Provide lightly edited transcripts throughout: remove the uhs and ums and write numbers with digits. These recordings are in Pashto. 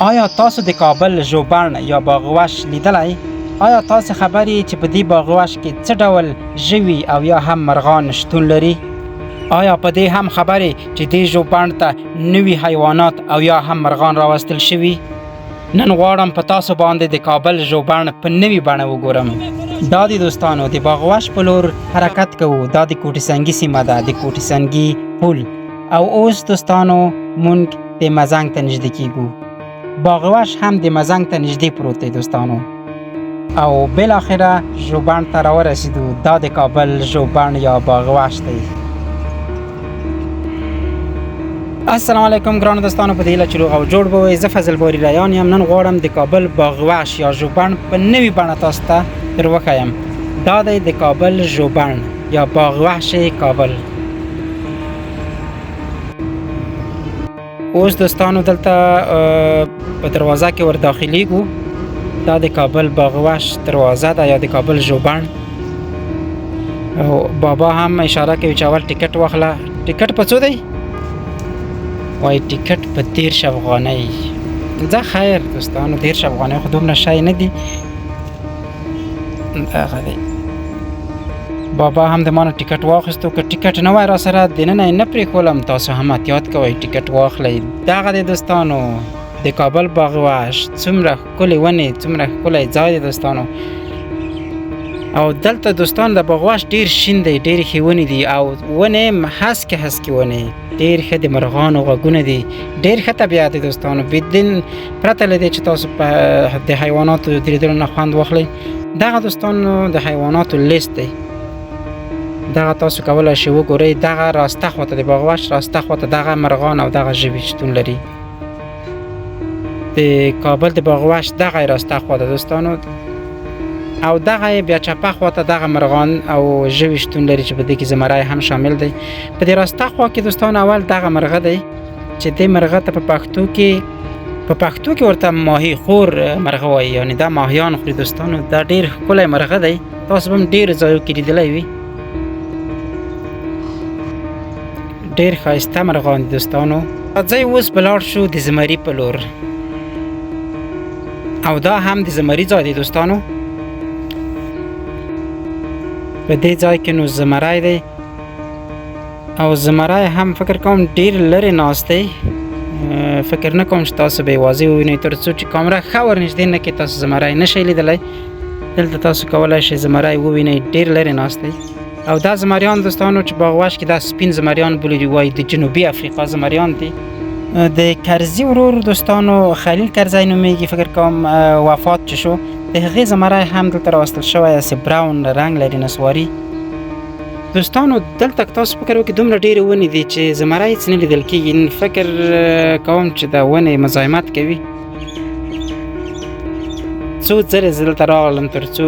آیا تاسو د کابل ژوبڼ یا باغوش لیدلی؟ آیا تاسو خبر یئ چې په دې باغوش کې څه ډول ژوي او یا هم مرغان شتون لري؟ آیا په دې هم خبر یئ چې دې ژوبڼ ته نوي حیوانات او یا هم مرغان راوستل شوي؟ نن غواړم په تاسو باندې د کابل ژوبڼ په نوي بڼه وګورم. دا د دوستانو د باغوش په لور حرکت کوو. دا د کوټي سنګي سیمه ده، د کوټي سنګي پول. او اوس دوستانو مونږ د مزنګ ته نږدې کیږو. باغوش هم د مزنګ ته نږدې پروت دی دوستانو. او بالاخره ژوبڼ ته راورسیدو. دا د کابل ژوبڼ یا باغوش دی. السلام علیکم ګرانو دوستانو، په دې هیله چې روغ او جوړ به وئ. زه فضل باري ریان یم. نن غواړم د کابل باغوش یا ژوبڼ په نوي بڼه تاسو ته در وښایم. دا دی د کابل ژوبڼ یا باغوش کابل. اوس دوستانو دلته په دروازه کې ور داخلیږو. دا د کابل باغوش دروازه ده یا د کابل ژوبڼ. او بابا هم اشاره کوي چې اول ټیکټ واخله. ټیکټ په څو دی؟ وای ټیکټ په 30 افغانۍ. ځه خیر دوستانو، 30 افغانۍ خو دومره شی نه دي. دغه دی بابا هم د مانه ټیکټ واخیستو. که ټیکټ نه وای را سره دننه یې نه پرېښولم. تاسو هم احتیاط کوئ، ټیکټ واخلئ. دغه دی دوستانو د کابل باغوش. څومره ښکلې ونې، څومره ښکلی ځای دی دوستانو. او دلته دوستان د باغوش ډیر شین دی، ډېرې ښې ونې دي او ونې هم هسکې هسکې ونې، ډېر ښه د مرغانو غږونه دي، ډېر ښه طبیعت دی دوستانو. بدین پرته له دې چې تاسو په د حیواناتو د لیدلو نه خوند واخلئ. دغه دوستانو د حیواناتو لیست دی، دغه تاسو کولای شئ وګورئ. دغه راسته خواته د باغوش راسته خواته دغه مرغان او دغه ژوي شتون لري. د کابل د باغوش دغه راسته خواته دوستانو، او دغه بیا چپه خواته دغه مرغان او ژوي شتون لري چې په دې کې زمری هم شامل دی. په دې راسته خوا کې دوستانو اول دغه مرغه دی چې دې مرغه ته په پښتو کې ورته ماهي خور مرغه وایي، یعنې دا ماهیان خوري دوستانو. دا ډېر ښکلی مرغه دی، تاسو به هم ډېرو ځایو کې لیدلی وي. ډېر ښایسته مرغان دي دوستانو. راځئ اوس به لاړ شو د زمري په لور، او دا هم د زمري ځای دی دوستانو. په دې ځای کې نو زمری دی، او زمری هم فکر کوم ډېر لرې ناست دی. فکر نه کوم چې تاسو به یې واضح ووینئ، تر څو چې کامره ښه ورنږدې نه کړي تاسو زمری نه شئ لیدلی. دلته تاسو کولی شئ زمری ووینئ، ډېر لرې ناست دی. او دا زمریان دوستانو چې باغوش کې دا سپین زمریان بولي، وایي د جنوبي افریقا زمریان دي. د کرزي ورور دوستانو خلیل کرزی نومېږي، فکر کوم وفات چې شو، د هغې زمری هم دلته راوستل شوی، داسې براون رنګ لري، نسواري. دوستانو دلته که تاسو فکر وکړئ دومره ډېرې ونې دي چې زمری هېڅ نه لیدل کېږي. فکر کوم چې دا ونې مزاحمت کوي. څو ځلې زه دلته راغلم تر څو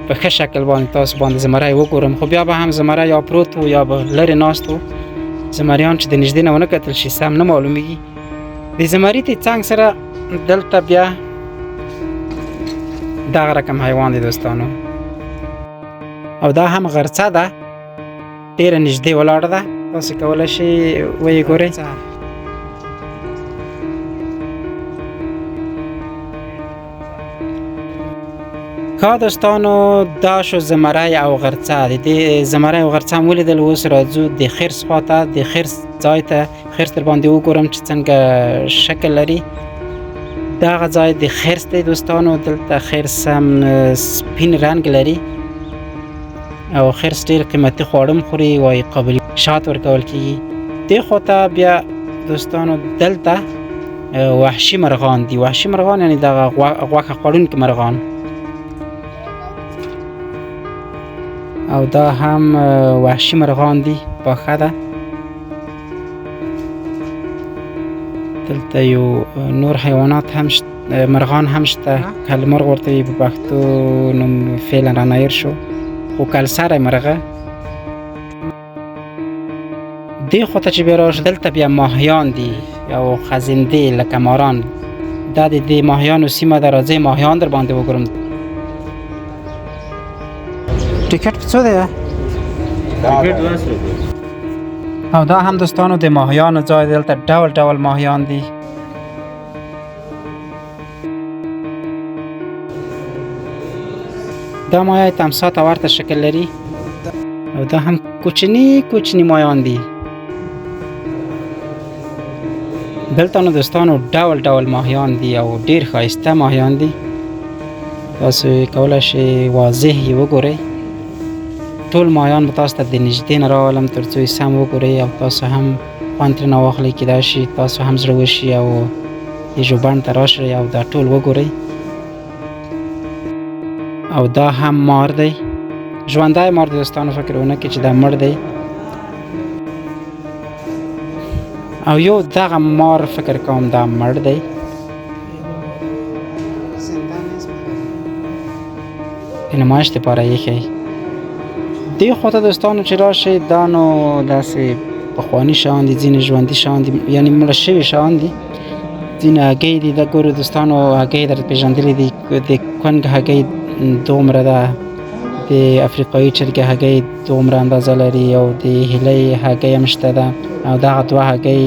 په ښه شکل باندې تاسو باندې زمری وګورم، خو بیا به هم زمری یا پروت و یا به لرې ناست و. زمریان چې د نږدې نه ونه کتل شي سم نه معلومیږي. د زمري د څنګ سره دلته بیا دغه رقم حیوان دی دوستانو، او دا هم غرڅه ده، ډېره نږدې ولاړه ده، تاسو کولی شئ ویې ګورئ. ښه دوستانو، دا شو زمری او غرڅه. د دې زمری او غرڅه هم ولیدل. اوس راځو د خرس خواته، د خرس ځای ته، خرس در باندې وګورم چې څنګه شکل لري. دغه ځای د خرس دی دوستانو. دلته خرس هم سپین رنګ لري، او خرس ډېر قیمتي خواړه هم خوري، وایي قابلي شات ورکول کېږي. دې خواته بیا دوستانو دلته وحشي مرغان دي. وحشي مرغان یعنې دغه غوښه خوړونکي مرغان، او دا هم وحشي مرغان دي، پاخه ده. دلته یو نور حیوانات هم مرغان هم شته. کلمرغ ورته وایي په پښتو نوم فعلا رانایر شو، خو کلسری مرغه. دې خواته چې بیا راشو دلته بیا ماهیان دي او خزندې لکه ماران. دا د دې ماهیانو سیمه ده. راځئ ماهیان در باندې وګورم. ټیکټ په څو دی؟ ټیکټ 10 روپۍ. او دا هم دوستانو د ماهیانو ځای دی. دلته ډول ډول ماهیان دي. دا ماهی تمساح ته ورته شکل لري او دا هم کوچني کوچني مایان دي. دلته نو دوستانو ډول ډول ماهیان دي او ډیر ښایسته ماهیان دي. تاسو یې کولی شئ واضح یې وګورئ. ټول ماهیان به تاسو ته د نږدې نه راولم تر څو یې سم وګورئ او تاسو هم خوند ترېنه واخلئ. کیدای شي تاسو هم زړه وشي او د ژوبڼ ته راشئ او دا ټول وګورئ. او دا هم مار دی، ژوندی مار دی دوستانو، فکر ونه کړئ چې دا مړ دی. او یو دغه مار فکر کوم دا مړ دی. د نمایش دپاره ایښی. دې خواته دوستانو چې راشئ دا نو داسې پخواني شیان دي، ځینې ژوندي شیان دي، یعنې مړه شوي شیان دي. ځینې هګۍ دي، دا ګورو دوستانو هګۍ درته پېژندلې دي. د کونګ هګۍ دومره ده، د افریقایي چرګې هګۍ دومره اندازه لري، او د هیلۍ هګۍ هم شته ده، او دغه دوه هګۍ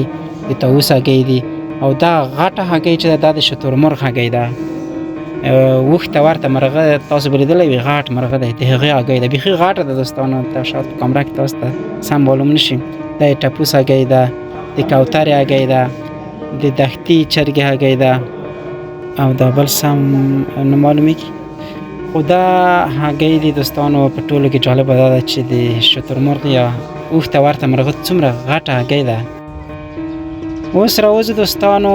د طاووس هګۍ دي، او دا غټه هګۍ چې ده دا د شترمرغ هګۍ ده. اوښ ته ورته مرغه تاسو به لیدلی وي، غټ مرغه دی، د هغې هګۍ ده، بیخي غټه ده دوستانو. دا شاید په کمره کې تاسو ته سم معلوم نه شي. دا یې ټپوس هګۍ ده، د کوترې هګۍ ده، د دښتي چرګې هګۍ ده، او دا بل سم نه معلومیږي. خو دا هګۍ دي دوستانو په ټولو کې جالبه دا ده چې د شترمرغ یا اوښ ته ورته مرغه څومره غټه هګۍ ده. اوس راوځو دوستانو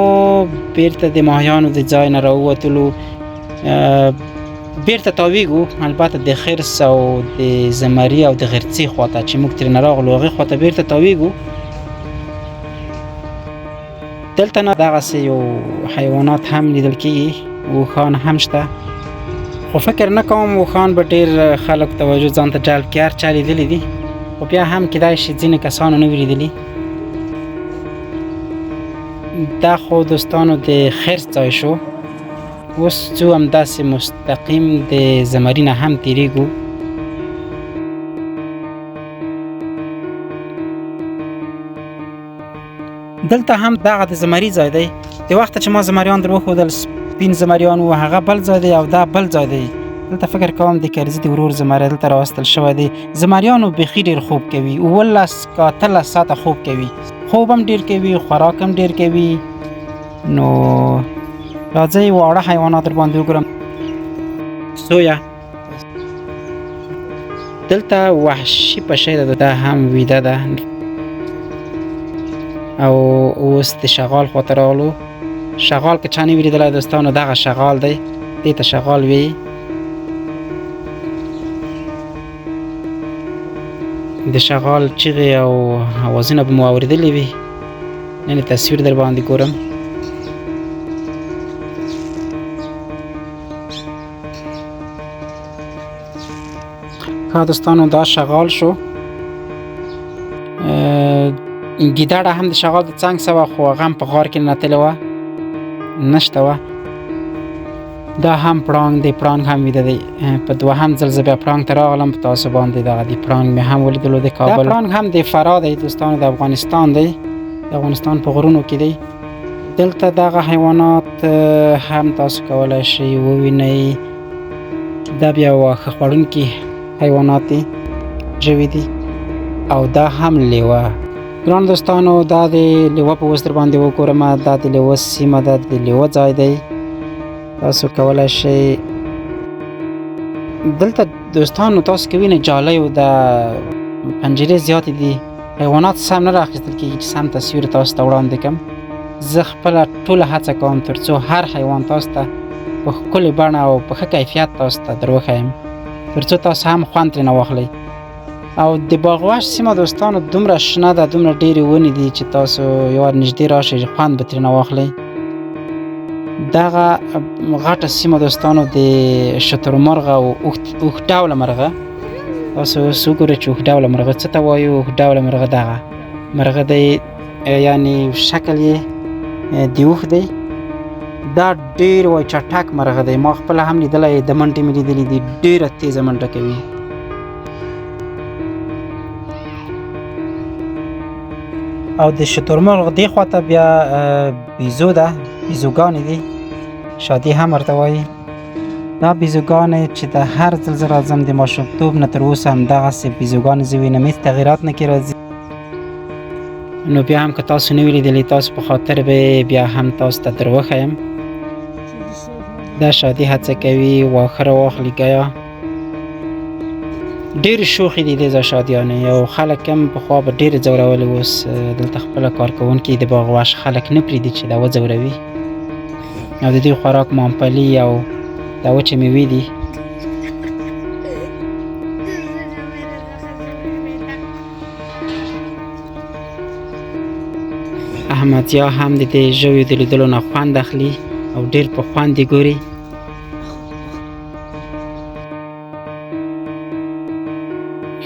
بیرته د ماهیانو د ځای نه راووتلو، بیرته تاویږو، البته د خرس او د زمري او د غرڅې خواته چې موږ ترېنه راغلو هغې خواته بیرته تاویږو. دلته نه دغسې یو حیوانات هم لیدل کیږي، اوښان هم شته، خو فکر نه کوم اوښان به ډېر خلک توجه ځان ته جلب کړي. هر چا لیدلي دي، خو بیا هم کیدای شي ځینې کسانو نه وي لیدلي. دا خو دوستانو د خرس ځای شو. اوس ځو همداسې مستقیم د زمري نه هم تېرېږو. دلته هم دغه د زمري ځای دی. د وخته چې ما زمریان در وښودل سپین زمریان وو، هغه بل ځای دی او دا بل ځای دی. دلته فکر کوم د کرزي د ورور زمری دلته راوستل شوی دی. زمریانو بیخي ډېر خوب کوي، 17 که 18 ساعته خوب کوي، خوب هم ډېر کوي، خوراک هم ډېر کوي. نو راځئ واړه حیوانات در باندې وګورم. سویه دلته وحشي پشۍ ده، دا هم ویده ده. او اوس د شغال خواته راغلو. شغال که چا نه وي لیدلی دوستانو دغه شغال دی، دې ته شغال وي. د شغال چیغې او اوازونه به مو اورېدلي وي. نن یې تصویر در باندې ګورم. ښه دوستانو دا شغال شو. ګیدړه هم د شغال د څنګ سوه، خو هغه هم په غار کې ننوتلې وه، نشته وه. دا هم پړانګ دی، پړانګ هم ویده دی. په دوهم ځل زه بیا پړانګ ته راغلم، په تاسو باندې دغه د پړانګ مې هم ولیدلو د کابل. دا پړانګ هم د فراه دی دوستانو، د افغانستان دی، د افغانستان په غرونو کې دی. دلته دغه حیوانات هم تاسو کولی شئ ووینئ. دا بیا واښه خوړونکي حیوانات دي، ژوي دي. او دا هم لیوه. ګران دوستانو دا د لیوه په اوس در باندې وګورم، دا د لیوه سیمه ده، د لیوه ځای دی. تاسو کولی شئ دلته دوستانو تاسو که وینئ جالۍ او د پنجرې زیاتې دي، حیوانات سم نه راخیستل کېږي چې سم تصویر تاسو ته وړاندې کړم. زه خپله ټوله هڅه کوم تر څو هر حیوان تاسو ته په ښکلې بڼه او په ښه کیفیت تاسو ته در وښیم، تر څو تاسو هم خوند ترېنه واخلئ. او د باغوش سیمه دوستانو دومره شنه ده، دومره ډېرې ونې دي چې تاسو یو وار نږدې راشئ خوند به ترېنه واخلئ. دغه غټه سیمه دوستانو د شترمرغ او اوښ ډوله مرغه. تاسو اوس وګورئ چې اوښ ډوله مرغه څه ته وایو. اوښ ډوله مرغه دغه مرغه دی، یعنی شکل یې د اوښ دی. دا ډېر وای چټک مرغه دی، ما خپله هم لیدلی، د منډې مې لیدلي دي، ډېره تیزه منډه کوي. او د شترمرغ دې خواته بیا بیزو ده، بیزوګانې دي، شادي هم ورته وایي. دا بیزوګانې چې د هر ځل زه راځم د ماشومتوب نه تر اوسه همدغسې بیزوګانې زه وینم، هېڅ تغیرات نه کې راځي. نو بیا هم که تاسو نه وي لیدلي، تاسو په خاطر به یې بیا هم تاسو ته در وښیم. دا شادي هڅه کوي واښه راواخلي. ګیا ډېرې شوخې دي دې ځای شادیانې، او خلک هم پخوا به ډېرې ځورولې، اوس دلته خپله کارکوونکي د باغ وحش خلک نه پرېږدي چې دا وځوروي. او د دوی خوراک مامپلي او دا وچې میوې دي. احمدضیا هم د دې ژویو د لیدلو نه خوند اخلي او ډېر په خوند یې ګوري.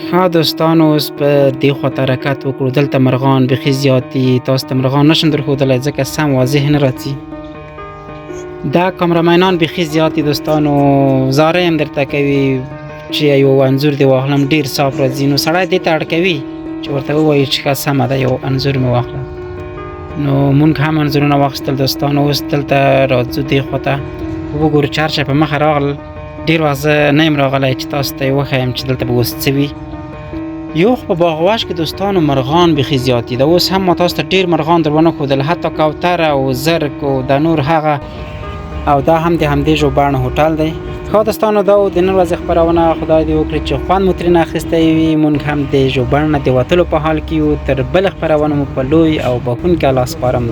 ښه دوستانو، اوس به دې خوا ته حرکت وکړو. دلته مرغان بیخي زیات دي، تاسو ته مرغان نشم در ښودلی ځکه سم واضح نه راځي. دا کامرامینان بیخي زیات دي دوستانو، زارۍ هم درته کوي چې یو انځور دې واخلم، ډېر صاف راځي. نو سړی دې ته اړ کوي چې ورته ووایي چې ښه سمه ده، یو انځور مې واخله. نو مونږ هم انځورونه واخیستل دوستانو. اوس دلته راځو دې خوا ته وګورو چې هر شی په مخه راغلل. ډېر وخت زه نه یم راغلی چې تاسو ته یې وښیم چې دلته به اوس څه وي. یو خو په باغ وحش کې دوستانو مرغان بیخي زیات دي. دا اوس هم ما تاسو ته ډېر مرغان در ونه ښودل، حتی کوتره او زرک او دا نور هغه. او دا هم د همدې ژوبڼ هوټل دی. ښه دوستانو، دا و د نن ورځې خپرونه. خدای دې وکړي چې خوند مو ترېنه اخیستی وي. مونږ هم د ژوبڼ نه د وتلو په حال کې یو. تر بلې خپرونه مو په لوی او بښونکي الله سپارم.